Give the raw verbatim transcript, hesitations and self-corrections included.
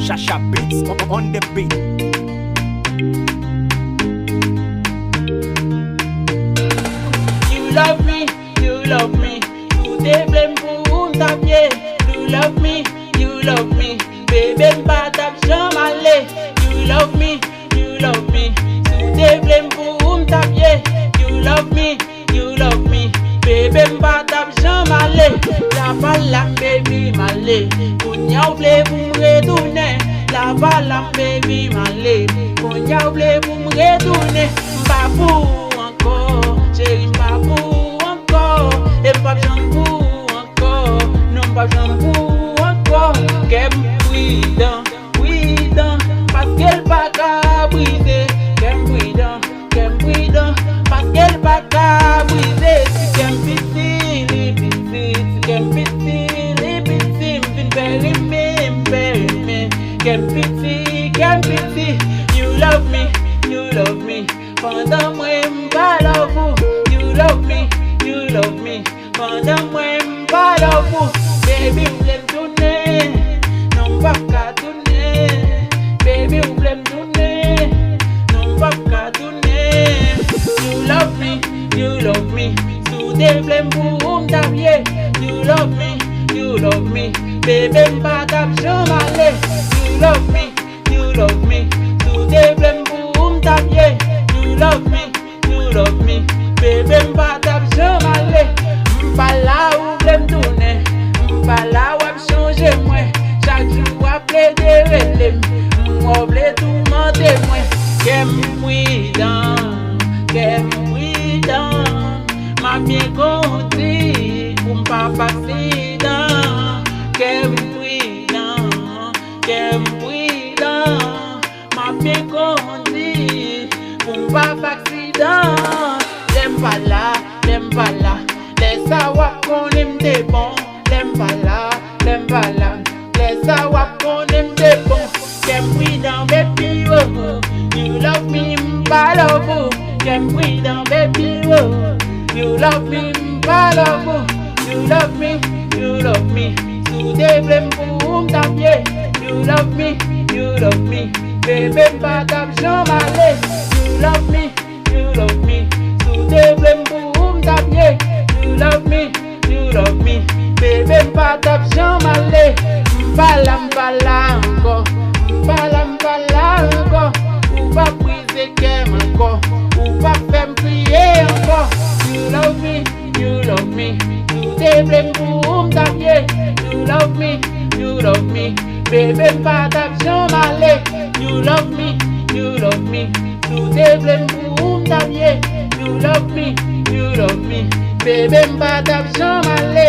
Shasha Beats on, on the beat. You love me, you love me. Si w te vle m pou ou m t ap ye. You love me, you love me. Bebe m pa t ap janm ale. You love me, you love me. Si w te vle m pou ou m t ap ye. You love me, you love me. Bebe m pa t ap janm ale. Lava la m baby m ale. Kounye a w vle pou m retounen. Lava la m baby m ale. Kounye a w vle pou m retounen. M pa pou ou ankò. Cheri m pa pou ou ankò. E m p ap janm pou ou ankò. Non m p ap janm pou ou ankò. Kè m pridan, pridan, paske l pa ka brize. Kè m pridan, kè m pridan, paske l pa ka brize. Si kè m piti, li piti, si kè m piti, li piti, m vin pè renmen, m pè renmen. Kè m piti, kè m piti. You love me, you love me, pandan mwen m pa love ou. You love me, you love me, pandan mwen m pa love ou. Baby ou vle m tounen. Non m p ap ka tounen. Baby ou vle m tounen. Non m p ap ka tounen. You love me, you love me. Si w te vle m pou ou m t ap ye. You love me, you love me. Bebe m pa t ap janm ale. You love me, you love me. Si w te vle m pou ou m t ap ye. You love me, you love me. Bebe m pa t ap janm ale. M pa la ou vle m tounen. M pa la w ap chanje mwen. Chak jou w ap plede rele m. M wè w vle toumante mwen. Kè m pridan, kè m pridan. M ap byen kondi pou m pa fè aksidan. Kè m pridan, kè m pridan. M ap byen kondi pou m pa fè aksidan. Lè m pa la, lè m pa la, lè sa w ap konnen m te bon. Lè m pa la, lè m pa la, lè sa w ap konnen m te bon. Kè m pridan, baby, oh, oh. You love me, m pa love ou. Kè m pridan, baby, oh. You love me, m pa love ou. You love me, you love me. Si w te vle m pou ou m t ap ye. You love me, you love me. Bebe m pa t ap janm ale. You love me, you love me. Si w te vle m pou ou m t ap ye. You love me, you love me. Bebe m pa t ap janm ale. M pa la, m pa la ankò. M pa la, m pa la ankò. Ou p ap brize kè m ankò. Ou p ap fè m kriye ankò. You love me, you love me. Si w te vle m pou ou m t ap ye. You love me, you love me. Bebe m pa t ap janm ale. You love me, you love me. Si w te vle m pou ou m t ap ye. You love me, you love me. Bebe m pa t ap janm ale.